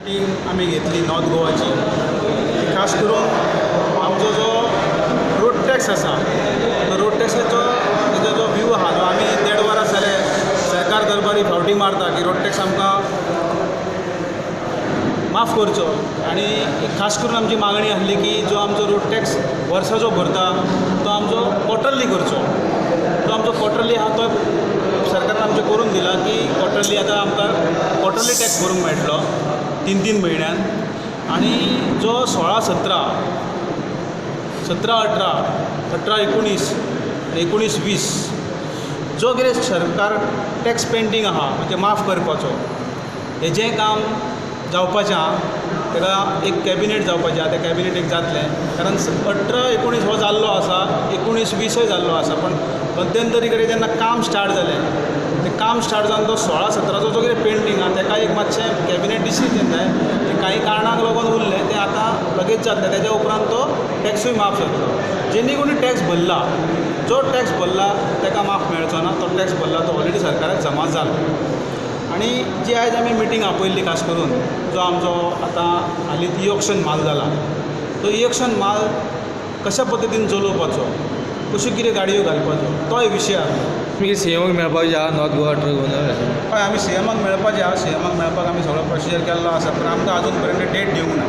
Meeting आमी घेतली north गोवाची. ती खास करून आमचो जो रोड टॅक्स आसा, तो रोड टॅक्साचो तेजो जो व्यू आहा, जो आमी देड वरां जालें सरकार दरबारी फावटी मारता की रोड टॅक्स आमकां माफ करचो. आनी खास करून आमची मागणी आसली की जो आमचो रोड टॅक्स वर्साचो भरता तो आमचो क्वॉर्टरली करचो. तो आमचो क्वॉर्टरली आहा तो सरकारान आमचें करून दिला की क्वॉर्टरली आतां आमकां क्वॉर्टरली टॅक्स भरूंक मेळटलो 3-3 म्हयन्यान. आनी जो 16-17, 17-18, 18-19, 19-20 जो कितें सरकार टॅक्स पेंडींग आहा म्हणजे माफ करपाचो, हेजें काम जावपाचें आहा. ताका एक कॅबिनेट जावपाचें आहा, त्या कॅबिनेट एक जातलें, कारण 18-19 हो जाल्लो आसा, 19-20य जाल्लो आसा, पण मध्यंतरी कडेन जेन्ना काम स्टार्ट जालें तें काम स्टार्ट जावन तो 16-17चो जो कितें पेंडींग आहा ताका एक मातशें कॅबिनेट डिसिजन जाय, तें कांय कारणाक लागून उरलें, तें आतां लगेच जातलें. तेज्या उपरांत तो टॅक्सूय माफ जातलो. जेणी कोणी टॅक्स भरला, जो टॅक्स भरला ताका माफ मेळचो ना, तो टॅक्स भरला तो ऑलरेडी सरकाराक जमा जाला. आनी जी आयज आमी मिटींग आपयल्ली खास करून जो आमचो आतां हालींच ई ऑक्शन माल जाला, तो ई ऑक्शन माल कशा पद्दतीन चलोवपाचो, कश्यो कितें गाडयो घालपाच्यो, तोय विशय आसा. तुमी सी एमाक मेळपाचें आहा नॉर्थ गोवा ट्रक ओनर? हय, आमी सी एमाक मेळपाचें आहा. सी एमाक मेळपाक आमी सगळो प्रोसिजर केल्लो आसा, पूण आमकां आजून पर्यंत डेट दिवंक ना.